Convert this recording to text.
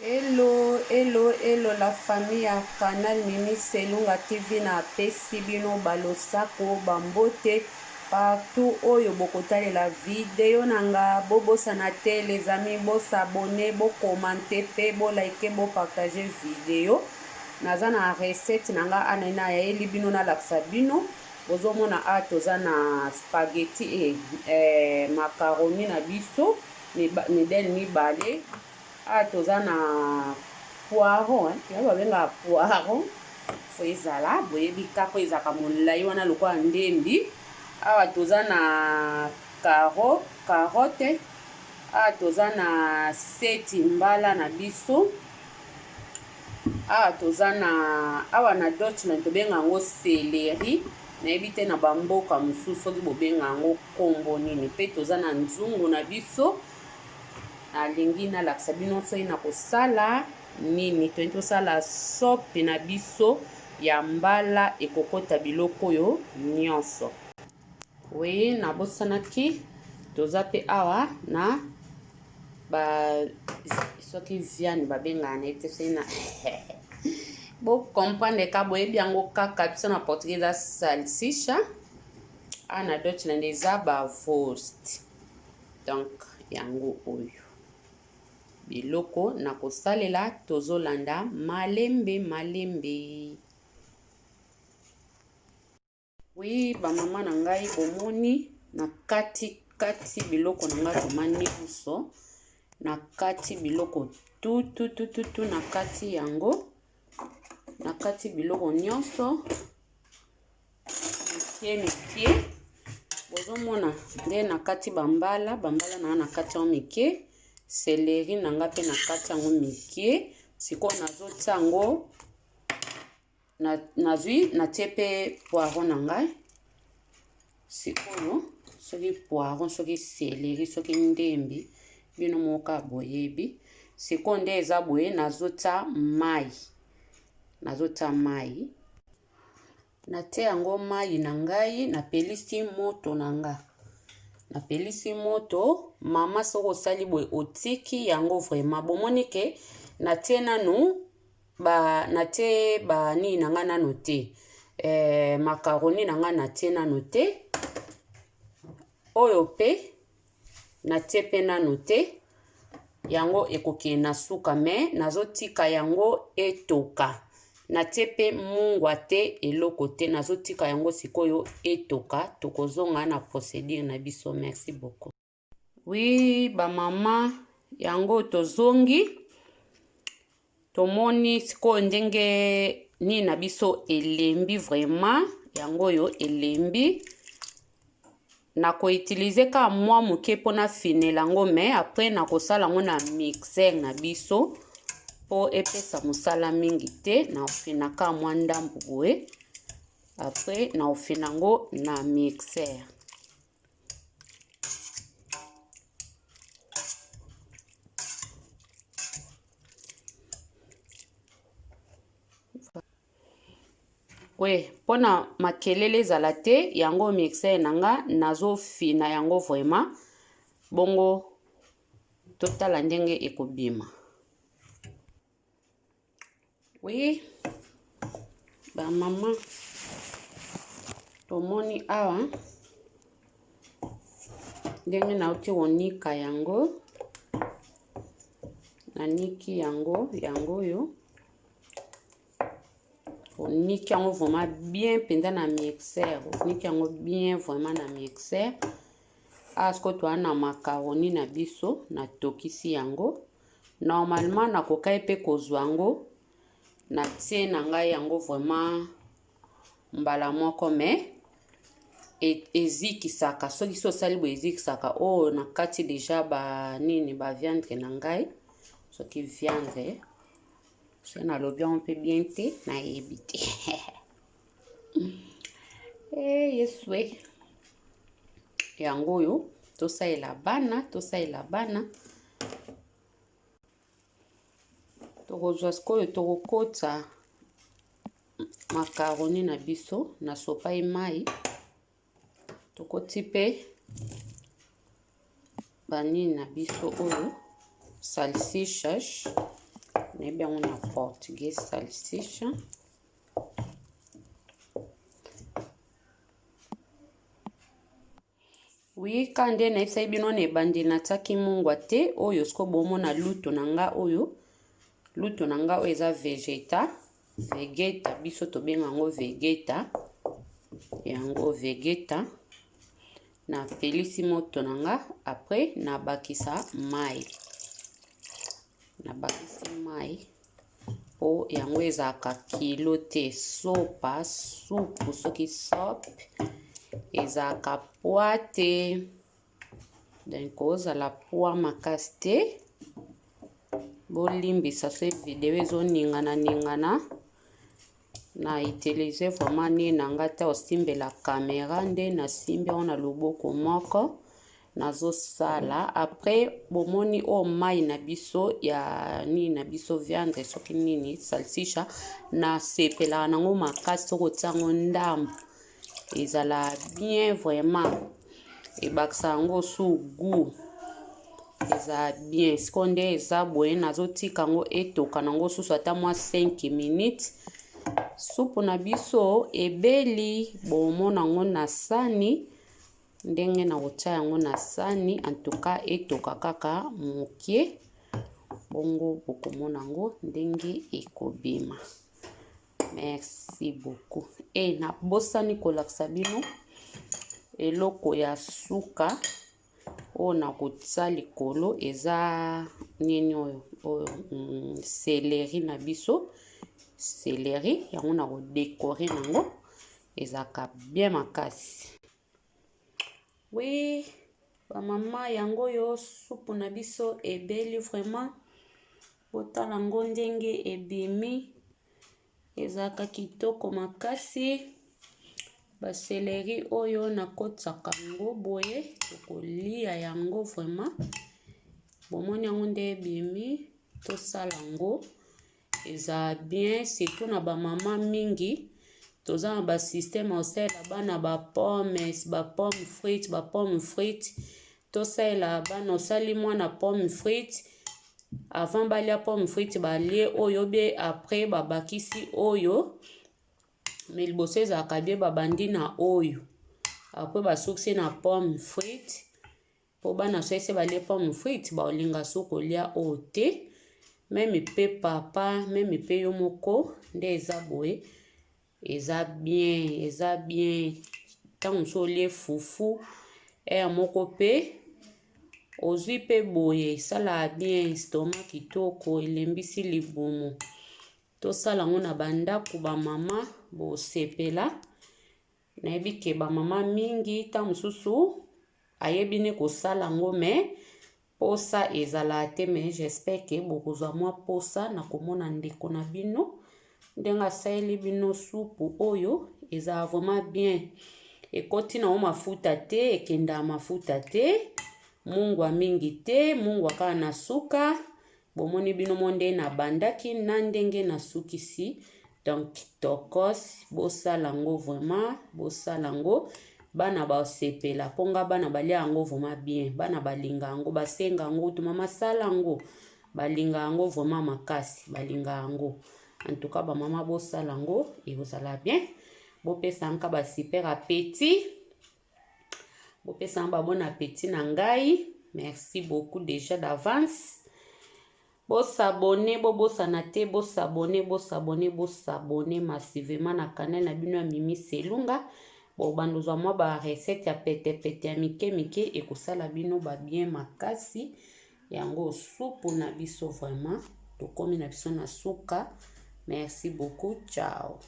Hello, hello, hello la famille ya Canal Mimi Selunga TV na pesi bino balosako bambote partout oyo bokotalela video na nga bobosana te les amis bosabone bokomante pe bolike bopartage video naza na recette na nga ana nayeli bino nalakisa bino bozomona a toza na spaghetti e eh, macaroni na biso midele mibale Awa toza na poiron hein, yango babengaka poiron fo ezala boyebi kaka oyo ezalaka molai wana lokola ndembi. Awa toza na caro carotte, awa toza na seti mbala na biso, awa toza na awa na Deutschland tobenga yango celery, nayebi te na bamboka mosusu soki bobenga yango kombo nini. Mpe toza na nzungu na biso Nalingi nalakisa bino soki nakosala nini. Tolingi tosala sope na biso ya mbala ekokota biloko oyo nyonso. Oui, nabosanaki toza pe awa na ba soki viande babengaka na ye te soki na bo comprendre ka boyebi yango kaka biso na portugais eza salsicha awa na Deutschland eza ba wurst. Donc yango oyo biloko na kosalela tozolanda malembe malembe. Oui ba mama na ngai bomoni na kati kati biloko na ngai vraimen nyonso na kati biloko tututututu na kati yango na kati biloko nyonso Mike mike bozomona nde na kati bambala bambala na nga na kati yango mike celery na nga mpe na kati yango mike sikoyo nazotia yango nazwi natie mpe poiron na ngai sikoyo soki poiron soki celery soki ndembi bino moko kaka boyebi sikoyo nde eza boye nazotia mai nazotia mai Natie yango mayi na ngai napelisi moto na nga napelisi moto mama soki osali boye otiki yango vraiment bomoni ke natie nanu ba natie ba nini na nga nanu te eh, macaroni na nga natie nanu te oyo pe Natie pe nanu te yango ekokende na suka me nazotika yango etoka natie pe mungwa te eloko te nazotika yango sikoyo etoka tokozonga na procedure na biso merci beaucoup. Oui ba mama yango tozongi Tomoni sikoyo ndenge nini na biso elembi vraiment yango oyo elembi nakoutilize kaka mwa moke mpo nafinela yango me apres nakosala yango na mixer na biso mpo epesa mosala mingi te nafina kaka mwa ndambu boye apres naofina yango na mixer. We mpona makelele ezala te yango mixer na nga nazofina yango vraiment bongo totala ndenge ekobima. Oui, ba mama tomoni awa ndenge nauti konika yango naniki yango yango oyo oniki yango vraiment bien mpenza na mixeur oniki yango bien vraiment na mixeur awa sikoyo toa na macaroni na biso natokisi yango Normalement nakokaki pe kozua yango na tie na ngai yango vraiment mbala moko mais ezikisaka soki si osali boye ezikisaka oyo oh, na kati deja ba nini ba viande na ngai soki viande soki nalobi yango mpe bien te nayebi te eh, yesu e yango oyo tosalela bana tosalela bana Tokozwa sikoyo tokokotisa macaroni na biso na sopai mai tokoti mpe banini na biso oyo salsichas. Nayebi yango na portugais salsicha. Oui, ka nde nayebisaki bino na ebandeli natiaki mungwa te. Oyo sikoyo bomona lutu na nga oyo. Lutu na nga oyo eza vegeta. Vegeta, biso tobenga yango vegeta. Yango vegeta. Napelisi moto na nga, après nabakisa mai. Nabakisi mai po yango ezalaka kilo te. Sopa, supu soki sope ezalaka poids te. Donc ozala poids makasi te. Bolimbisa soki video ezoningana ningana. Na utiliser vraiment nini na nga te osimbela camera nde nasimbi yango na loboko moko nazosala. Après bomoni oyo mai na biso ya nini na biso viande soki nini salsicha, nasepelaka nango makasi soki otia yango ndambu ezala bien vraiment, ebakisa yango su goût, eza bien. Sikoyo nde eza boye, nazotika yango etoka nango susu ata mwa 5 minutes. Supu na biso ebeli, bomona yango na sani ndenge na kotia yango na sani. En tout cas etoka kaka mokie, bongo bokomona yango ndenge ekobima. Merci beaucoup. E nabosani kolakisa bino eloko ya suka oyo nakotia likolo, eza nini oyo, oyo céleri na biso. Céleri yango nakodécorer nango, ezalaka bien makasi. Oui bamama, yango oyo supu na biso ebeli vraiment. Botala yango ndenge ebimi, ezalaka kitoko makasi. Bacéleri oyo nakotisaka yango boye, tokolia yango vraiment. Bomoni yango nde ebimi, tosala yango eza bien, surtout na bamama mingi toza na basystème osalela bana bapommes, bapomme frite, bapomme frite tosalela bana. Osali mwana pomme frite, avant balia pomme frite balie oyo be, après babakisi oyo. Mais liboso ezalaka bien babandi na oyo, après basukisi na pomme frite, mpo bana so ese balie pomme frite baolinga so kolia oyo te. Même mpe papa, même mpe yo moko nde eza boye, eza bien, eza bien. Ntango mosusu olie fufu ere moko mpe ozwi mpe boye, esalaka bien estomac kitoko, elembisi libumu. Tosala yango na bandako bamama, bosepela. Nayebi ke bamama mingi ntango mosusu ayebi ne kosala yango, mais posa ezala te. Mais j'espère ke bokozwa mwa posa na komona ndeko na bino ndenge asaleli bino supu oyo. Ezala vraiment bien, ekoti nango mafuta te, ekendaka mafuta te, mungwa mingi te, mungwa kaka na suka. Bomoni bino mo nde nabandaki na ndenge nasukisi. Donc tokos, bosala yango vraiment, bosala yango, bana basepela. Mpo nga bana balia yango vraiment bien, bana balinga yango, basenga yango tu mama sala yango, balinga yango vraiment makasi, balinga yango. En tout cas bamama, bosala yango, ekozala bien. Bopesa nka basuper appétit, bopesa nga babon appétit na ngai. Merci beaucoup déjà d'avance. Bos'abonner, bobosana te, bos'abonner, bos'abonner, bos'abonner massivement na canal na bino ya Mimi Selunga. Bobanda ozwa mwa barecette ya petepete ya mike mike, ekosala bino babien makasi. Yango supu na biso vraiment, tokomi na biso na suka. Merci beaucoup, ciao.